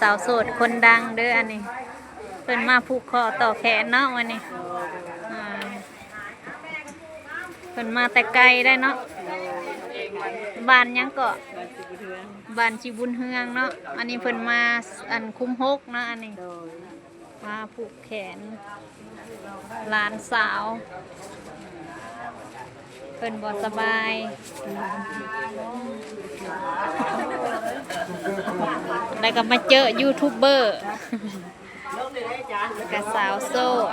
ສາວໂສດຄົນດັງເດີອັນນີ້ ເພິ່ນມາຜູກຂໍ້ຕໍ່ແຂນເນາະມື້ນີ້ ອ່າ ເພິ່ນມາແຕ່ໄກໄດ໋ເນາະ ບ້ານຫຍັງເກາະ? ບ້ານຈິບຸນເຮືອງເນາະ ອັນນີ້ເພິ່ນມາ ອັນ ຄຸ້ມຫົກເນາະ ອັນນີ້ ມາຜູກແຂນຫຼານສາວ ເພິ່ນບໍ່ສະບາຍ ແລ້ວກໍມາເຈີຢູທູບເບີ ແລ້ວກໍສາວໂສດ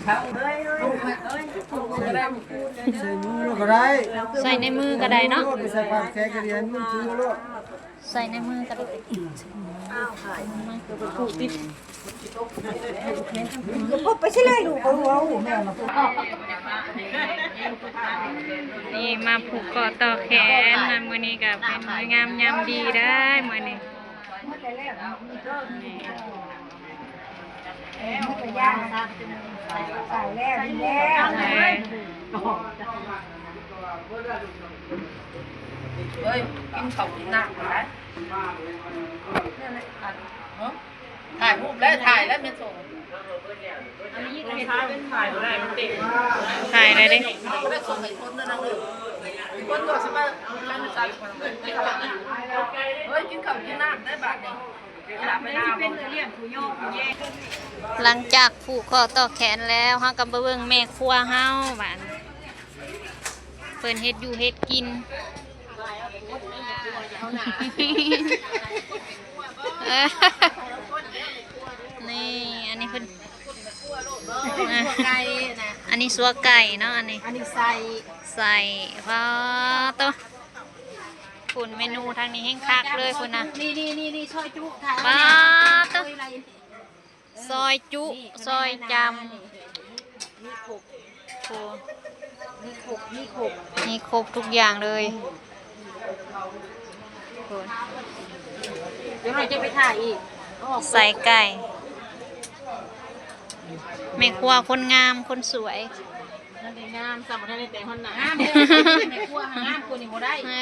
ໃສ່ມືກໍໄດ້ ໃສ່ໃນມືກໍໄດ້ເນາະ ໃສ່ປາກແຂນກໍໄດ້ ໃຫ້ມືຖືໂລດ ໃສ່ໃນມືກໍໄດ້ ນີ້ມາຜູກເກາະຕໍ່ແຂນ ມື້ນີ້ກໍເປັນມື້ງາມຍາມດີໄດ໋ ມື້ນີ້ ໃສ່ແລ້ວ ໃສ່ແລ້ວ ເອີຍ ກິນເຂົ້າກິນນ້ຳໄປ ຖ່າຍຮູບແລ້ວ ຖ່າຍແລ້ວແມ່ນສົ່ງ ຖ່າຍແລ້ວເດ້ ເຮີ້ຍ ກິນເຂົ້າກິນນ້ຳໄດ້ບາດນີ້. ຫຼັງຈາກຜູກຂໍ້ຕໍ່ແຂນແລ້ວ ເຮົາກໍມາເບິ່ງແມ່ຄົວເຮົາບາດນີ້ ເພິ່ນເຮັດຢູ່ເຮັດກິນ ເອີ ນີ້ຊົ່ວໄກ່ເນາະ ອັນນີ້ ອັນນີ້ໄສ້ ໄສ້ ປາໂຕ ພຸ້ນເມນູທາງນີ້ແຮງຄັກເລີຍພຸ້ນນະ ນີ້ໆໆ ຊອຍຈຸ ຖ້າ ປາໂຕ ຊອຍຈຸ ນີ້ ຊອຍຈຳ ນີ້ ມີຄົບ ໂອ້ ມີຄົບ ມີຄົບ ມີຄົບທຸກຢ່າງເລີຍ ໂອ້ ດຽວເຮົາຈະໄປຖ່າຍອີກ ໃສ່ໄກ່ ແມ່ຄົວຄົນງາມຄົນສວຍ ນັ້ນໄດ້ງາມຊ້ຳ ບໍ່ທັນໄດ້ແຕ່ງຮອດໜ້າ ງາມເດ້ ແມ່ຄົວງາມກວ່ານີ້ບໍ່ໄດ້ ເອີ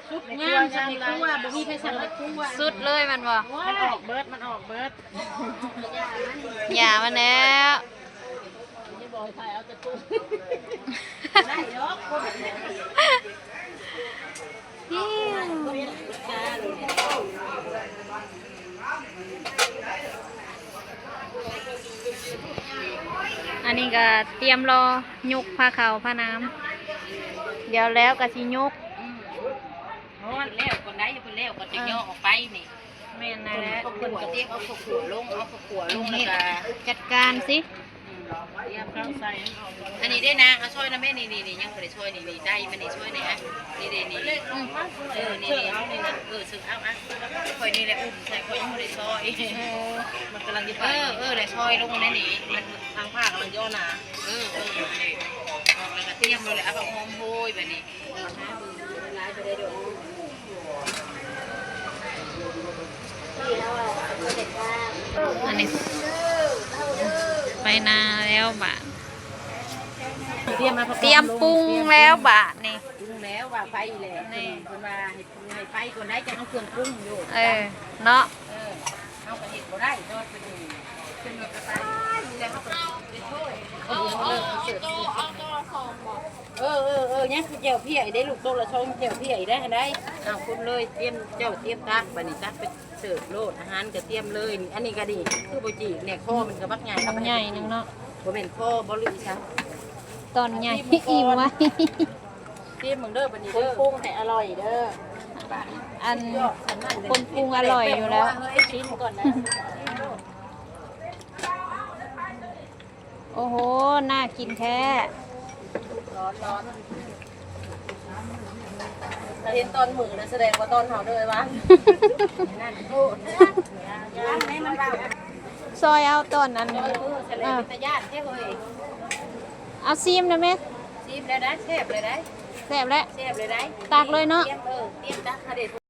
ສຸດງາມຊ້ຳແມ່ຄົວ ບໍ່ມີໃຜຊ້ຳແມ່ຄົວ ສຸດເລີຍແມ່ນບໍ່? ມັນອອກເບິດ ມັນອອກເບິດ ຢ່າມັນແລ້ວ ອັນນີ້ກໍຕຽມລໍຍົກຜ້າຂາວຜ້າໜາມ ດຽວແລ້ວກໍຊິຍົກ ອືມ ຮ້ອນແລ້ວກ່ອນໄດ໋ ເພິ່ນແລ້ວກ່ອນ ເອີ ຈະຍໍອອກໄປນີ້ ແມ່ນນັ້ນແຫຼະ ເພິ່ນກໍຕຽມເອົາເຂົ້າຂົ້ວລົງ ເອົາເຂົ້າຂົ້ວລົງ ແລ້ວກໍຈັດການຊິ ອືມ ຕຽມເຂົ້າໃສ່ ອັນນີ້ເດ້ນາງ ເອົາຊອຍນຳແມ່ ນີ້ໆ ຍັງບໍ່ໄດ້ຊອຍ ນີ້ໆ ໄດ້ມັນນີ້ ຊອຍນີ້ ນີ້ເດ້ນີ້ ອືມ ເອີ ນີ້ໆ ເອົານີ້ນະ ເອີ ເຊີກເອົາ ອ່ະ ຂ້ອຍນີ້ແຫຼະອຸ້ມໃສ່ ຂ້ອຍຍັງບໍ່ໄດ້ຊອຍ ເອີ ມັນກຳລັງຈະໄປ ເອີ ເອີ ແລ້ວຊອຍລົງແນ່ນີ້ ມັນທາງຜ້າກຳລັງຈະຫນາ ເອີ ເອີ ອອກແລ້ວກໍຕຽມໂລດແຫຼະ ເອົາຜ້າຫົ່ມໂຮຍບາດນີ້. ອັນນີ້ໄປນາແລ້ວບາດ ຕຽມມາ ຕຽມປຸງແລ້ວບາດນີ້ ປຸງແລ້ວວ່າໄປແຫຼະ ນີ້ ເພິ່ນວ່າໃຫ້ປຸງໃຫ້ໄປກ່ອນໄດ໋ ຈັ່ງເອົາເຄື່ອງປຸງຢູ່ ເອີ ເນາະ ເອີ ເຮົາກໍເຮັດບໍ່ໄດ້ ເນາະ ເປັນ ເປັນແບບກະຕ່າຍນີ້ແຫຼະ ເຮົາກໍເຮັດໂທດ ເອົາ ເອົາ ເອົາ ເອົາ ເອົາ ເອີ ເອີ ເອີ ຍັງຄືແຈ່ວເພຍອີກເດ້ລູກ ໂຕະລະສອງແຈ່ວເພຍອີກໄດ໋ ຫັ້ນໄດ໋ ເອົາຄົນເລີຍ ຕຽມ ເຈົ້າຕຽມຕັກ ບາດນີ້ຕັກໄປເສີບໂລດ ອາຫານກໍຕຽມເລີຍ ອັນນີ້ກໍດີ ຄືບໍ່ຈີກແນ່ ຄໍມັນກໍບັກໃຫຍ່ ໃຫຍ່ໜຶ່ງເນາະ ບໍ່ແມ່ນຄໍບໍ່ ຫຼືອີ່ສັງ ຕອນໃຫຍ່ ອີ່ມໄວ ຊີມເບິ່ງເດີ ບາດນີ້ເດີ ຄົນປຸງໃຫ້ອະລ່ອຍເດີ ອັນ ຄົນປຸງອະລ່ອຍຢູ່ແລ້ວ ຊີມກ່ອນນະ. ໂອ້ໂຫ ໜ້າກິນແທ້ ຮ້ອນໆ ຖ້າເຫັນຕອນມືແລ້ວສະແດງວ່າຕອນເຮົາເດີວ່າ ນັ້ນໂທດ ຢ່າໃຫ້ມັນເວົ້າ ຊອຍເອົາຕອນອັນ ເອີ ເປັນຕາຢ້ານແທ້ເຮີ້ຍ ເອົາຊີມນະແມ່ ຊີມແລ້ວໄດ໋ ແຊບເລີຍໄດ໋ ແຊບແລ້ວ ແຊບເລີຍໄດ໋ ຕັກເລີຍເນາະ ຕຽມ ເອີ ຕຽມຕັກ ຫາເດ